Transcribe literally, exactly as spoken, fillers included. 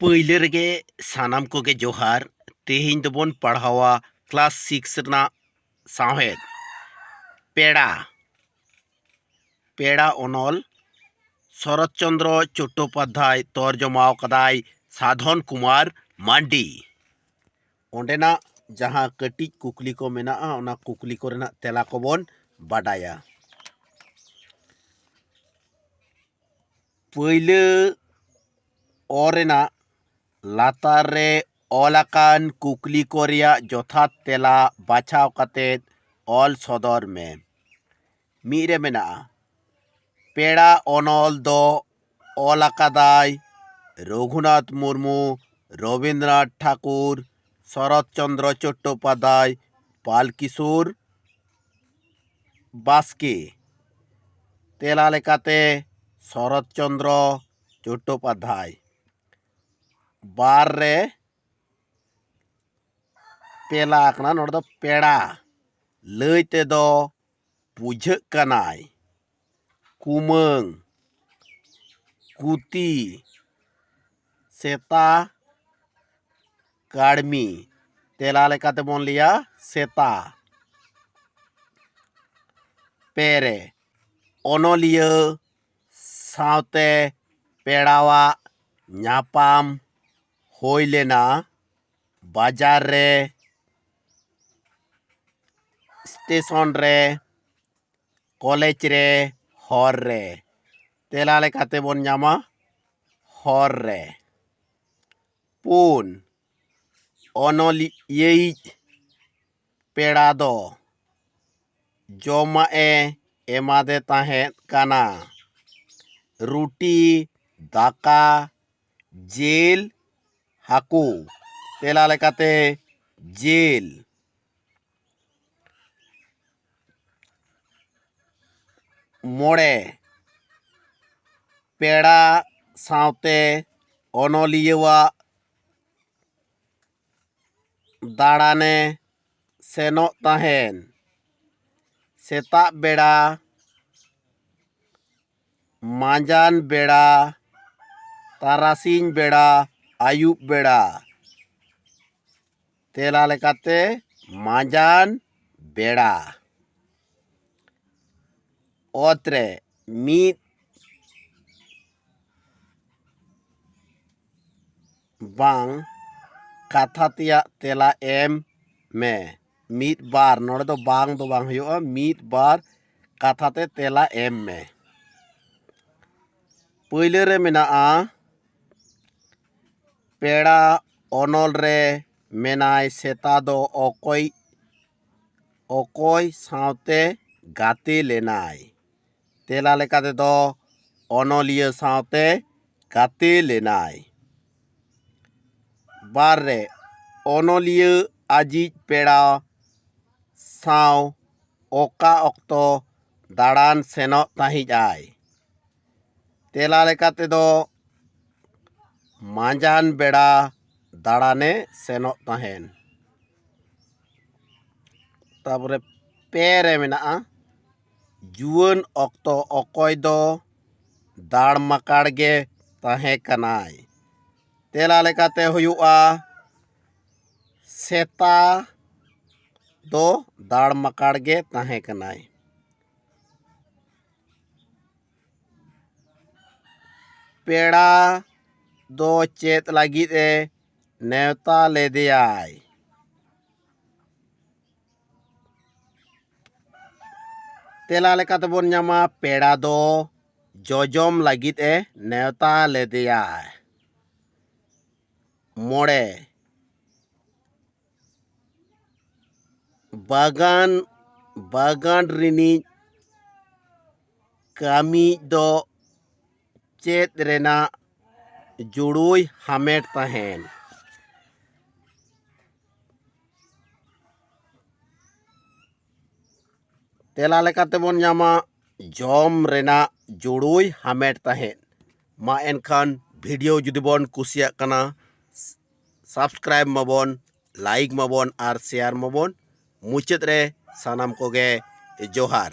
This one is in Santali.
ᱯᱟᱹᱭᱞᱟᱹ ᱨᱮᱜᱮ ᱥᱟᱱᱟᱢ ᱠᱚᱜᱮ ᱡᱚᱦᱟᱨ᱾ ᱛᱮᱦᱮᱧ ᱫᱚᱵᱚᱱ ᱯᱟᱲᱦᱟᱣᱟ ᱠᱞᱟᱥ ᱥᱤᱠᱥ ᱨᱮᱱᱟᱜ ᱥᱟᱶᱦᱮᱫ᱾ ᱯᱮᱲᱟ᱾ ᱯᱮᱲᱟ ᱚᱱᱚᱞ᱾ ᱥᱚᱨᱚᱛ ᱪᱚᱱᱫᱨᱚ ᱪᱚᱴᱴᱳᱯᱟᱫᱽᱫᱷᱟᱭ, ᱛᱚᱨᱡᱚᱢᱟᱣ ᱠᱟᱫᱟᱭ ᱥᱟᱫᱷᱚᱱ ᱠᱩᱢᱟᱨ ᱢᱟᱱᱰᱤ᱾ ᱚᱸᱰᱮᱱᱟᱜ ᱡᱟᱦᱟᱸ ᱠᱟᱹᱴᱤᱡ ᱠᱩᱠᱞᱤ ᱠᱚ ᱢᱮᱱᱟᱜᱼᱟ, ᱚᱱᱟ ᱠᱩᱠᱞᱤ ᱠᱚᱨᱮᱱᱟᱜ ᱛᱮᱞᱟ ᱠᱚᱵᱚᱱ ᱵᱟᱰᱟᱭᱟ᱾ ᱯᱟᱹᱭᱞᱟᱹ ᱚ ᱨᱮᱱᱟᱜ ᱞᱟᱛᱟᱨ ᱨᱮ ᱚᱞ ᱟᱠᱟᱱ ᱠᱩᱠᱞᱤ ᱠᱚ ᱨᱮᱭᱟᱜ ᱡᱚᱛᱷᱟᱛ ᱛᱮᱞᱟ ᱵᱟᱪᱷᱟᱣ ᱠᱟᱛᱮ ᱚᱞ ᱥᱚᱫᱚᱨ ᱢᱮ᱾ ᱢᱤᱫ ᱨᱮ ᱢᱮᱱᱟᱜᱼᱟ, ᱯᱮᱲᱟ ᱚᱱᱚᱞ ᱫᱚ ᱚᱞ ᱟᱠᱟᱫᱟᱭ ᱨᱚᱜᱷᱩᱱᱟᱛᱷ ᱢᱩᱨᱢᱩ, ᱨᱚᱵᱤᱱᱫᱨᱚᱱᱟᱛᱷ ᱴᱷᱟᱠᱩᱨ, ᱥᱚᱨᱚᱛ ᱪᱚᱱᱫᱨᱚ ᱪᱚᱴᱴᱳᱯᱟᱫᱽᱫᱷᱟᱭ, ᱵᱟᱞᱠᱤᱥᱳᱨ ᱵᱟᱥᱠᱮ᱾ ᱛᱮᱞᱟ ᱞᱮᱠᱟᱛᱮ ᱥᱚᱨᱚᱛ ᱪᱚᱱᱫᱨᱚ ᱪᱚᱴᱴᱳᱯᱟᱫᱽᱫᱷᱟᱭ᱾ ᱵᱟᱨ ᱨᱮ ᱛᱮᱞᱟ ᱠᱟᱱᱟ, ᱱᱚᱰᱮ ᱫᱚ ᱯᱮᱲᱟ ᱞᱟᱹᱭ ᱛᱮᱫᱚ ᱵᱩᱡᱷᱟᱹᱜ ᱠᱟᱱᱟᱭ ᱠᱩᱢᱟᱹᱝ, ᱠᱩᱛᱤ, ᱥᱮᱛᱟ, ᱠᱟᱹᱲᱢᱤ᱾ ᱛᱮᱞᱟ ᱞᱮᱠᱟᱛᱮ ᱵᱚᱱ ᱞᱟᱹᱭᱟ ᱥᱮᱛᱟ᱾ ᱯᱮ ᱨᱮ ᱚᱱᱚᱞᱤᱭᱟᱹ ᱥᱟᱶᱛᱮ ᱯᱮᱲᱟᱣᱟᱜ ᱧᱟᱯᱟᱢ ᱦᱩᱭ ᱞᱮᱱᱟ ᱵᱟᱡᱟᱨ ᱨᱮ, ᱥᱴᱮᱥᱚᱱ ᱨᱮ, ᱠᱚᱞᱮᱡᱽ ᱨᱮ, ᱦᱚᱨ ᱨᱮ᱾ ᱛᱮᱞᱟ ᱞᱮᱠᱟᱛᱮ ᱵᱚᱱ ᱧᱟᱢᱟ ᱦᱚᱨ ᱨᱮ᱾ ᱯᱩᱱ, ᱚᱱᱚᱞᱤᱭᱟᱹᱭᱤᱡ ᱯᱮᱲᱟ ᱫᱚ ᱡᱚᱢᱟᱜ ᱮ ᱮᱢᱟᱫᱮ ᱛᱟᱦᱮᱸᱫ ᱠᱟᱱᱟ, ᱨᱩᱴᱤ, ᱫᱟᱠᱟ, ᱡᱤᱞ, ᱦᱟᱹᱠᱩ᱾ ᱛᱮᱞᱟ ᱞᱮᱠᱟᱛᱮ ᱡᱤᱞ᱾ ᱢᱚᱬᱮ, ᱯᱮᱲᱟ ᱥᱟᱶᱛᱮ ᱚᱱᱚᱞᱤᱭᱟᱹᱣᱟᱜ ᱫᱟᱬᱟᱱᱮ ᱥᱮᱱᱚᱜ ᱛᱟᱦᱮᱱ᱾ ᱥᱮᱛᱟᱜ ᱵᱮᱲᱟ, ᱢᱟᱸᱡᱟᱱ ᱵᱮᱲᱟ, ᱛᱟᱨᱟᱥᱤᱧ ᱵᱮᱲᱟ, ᱟᱹᱭᱩᱵ ᱵᱮᱲᱟ᱾ ᱛᱮᱞᱟ ᱞᱮᱠᱟᱛᱮ ᱢᱟᱸᱡᱟᱱ ᱵᱮᱲᱟ᱾ ᱚᱛ ᱨᱮ ᱢᱤᱫ ᱵᱟᱝ ᱠᱟᱛᱷᱟ ᱛᱮᱭᱟᱜ ᱛᱮᱞᱟ ᱮᱢ ᱢᱮ᱾ ᱢᱤᱫ ᱵᱟᱨ, ᱱᱚᱰᱮ ᱫᱚ ᱵᱟᱝ ᱫᱚ ᱵᱟᱝ ᱦᱩᱭᱩᱜᱼᱟ, ᱢᱤᱫ ᱵᱟᱨ ᱠᱟᱛᱷᱟ ᱛᱮ ᱛᱮᱞᱟ ᱮᱢ ᱢᱮ᱾ ᱯᱳᱭᱞᱳ ᱨᱮ ᱢᱮᱱᱟᱜᱼᱟ, ᱯᱮᱲᱟ ᱚᱱᱚᱞ ᱨᱮ ᱢᱮᱱᱟᱭ ᱥᱮᱛᱟ ᱫᱚ ᱚᱠᱚᱭ, ᱚᱠᱚᱭ ᱥᱟᱶᱛᱮ ᱜᱟᱛᱮ ᱞᱮᱱᱟᱭ? ᱛᱮᱞᱟ ᱞᱮᱠᱟ ᱛᱮᱫᱚ ᱚᱱᱚᱞᱤᱭᱟᱹ ᱥᱟᱶᱛᱮ ᱜᱟᱛᱮ ᱞᱮᱱᱟᱭ᱾ ᱵᱟᱨ ᱨᱮ, ᱚᱱᱚᱞᱤᱭᱟᱹ ᱟᱡᱤᱡ ᱯᱮᱲᱟ ᱥᱟᱶ ᱚᱠᱟ ᱚᱠᱛᱚ ᱫᱟᱬᱟᱱ ᱥᱮᱱᱚᱜ ᱛᱟᱦᱮᱸᱫ ᱟᱭ? ᱛᱮᱞᱟ ᱞᱮᱠᱟ ᱛᱮᱫᱚ ᱢᱟᱸᱡᱟᱱ ᱵᱮᱲᱟ ᱫᱟᱬᱟᱱᱮ ᱥᱮᱱᱚᱜ ᱛᱟᱦᱮᱱ᱾ ᱛᱟᱯᱚᱨᱮ ᱯᱮ ᱨᱮ ᱢᱮᱱᱟᱜᱼᱟ, ᱡᱩᱣᱟᱹᱱ ᱚᱠᱛᱚ ᱚᱠᱚᱭ ᱫᱚ ᱫᱟᱲᱢᱟᱠᱟᱲ ᱜᱮ ᱛᱟᱦᱮᱸ ᱠᱟᱱᱟᱭ? ᱛᱮᱞᱟ ᱞᱮᱠᱟᱛᱮ ᱦᱩᱭᱩᱜᱼᱟ, ᱥᱮᱛᱟ ᱫᱚ ᱫᱟᱲᱢᱟᱠᱟᱲ ᱜᱮ ᱛᱟᱦᱮᱸ ᱠᱟᱱᱟᱭ᱾ ᱯᱮᱲᱟ ᱫᱚ ᱪᱮᱫ ᱞᱟᱹᱜᱤᱫ ᱮ ᱱᱮᱣᱛᱟ ᱞᱮᱫᱮᱭᱟᱭ? ᱛᱮᱞᱟ ᱞᱮᱠᱟᱛᱮᱵᱚᱱ ᱧᱟᱢᱟ, ᱯᱮᱲᱟ ᱫᱚ ᱡᱚᱡᱚᱢ ᱞᱟᱹᱜᱤᱫ ᱮ ᱱᱮᱣᱛᱟ ᱞᱮᱫᱮᱭᱟᱭ᱾ ᱢᱚᱬᱮ, ᱵᱟᱜᱟᱱ, ᱵᱟᱜᱟᱱ ᱨᱤᱱᱤᱡ ᱠᱟᱹᱢᱤᱭᱤᱡ ᱫᱚ ᱪᱮᱫ ᱨᱮᱱᱟᱜ ᱡᱩᱲᱩᱭ ᱦᱟᱢᱮᱴ ᱛᱟᱦᱮᱱ? ᱛᱮᱞᱟ ᱞᱮᱠᱟᱛᱮᱵᱚᱱ ᱧᱟᱢᱟ, ᱡᱚᱢ ᱨᱮᱱᱟᱜ ᱡᱩᱲᱩᱭ ᱦᱟᱢᱮᱴ ᱛᱟᱦᱮᱸᱫ᱾ ᱢᱟ ᱮᱱᱠᱷᱟᱱ ᱵᱷᱤᱰᱤᱭᱳ ᱡᱩᱫᱤ ᱵᱚᱱ ᱠᱩᱥᱤᱭᱟᱜ ᱠᱟᱱᱟ, ᱥᱟᱵᱥᱠᱨᱟᱭᱤᱵ ᱢᱟᱵᱚᱱ, ᱞᱟᱭᱤᱠ ᱢᱟᱵᱚᱱ ᱟᱨ ᱥᱮᱭᱟᱨ ᱢᱟᱵᱚᱱ᱾ ᱢᱩᱪᱟᱹᱫ ᱨᱮ ᱥᱟᱱᱟᱢ ᱠᱚᱜᱮ ᱡᱚᱦᱟᱨ᱾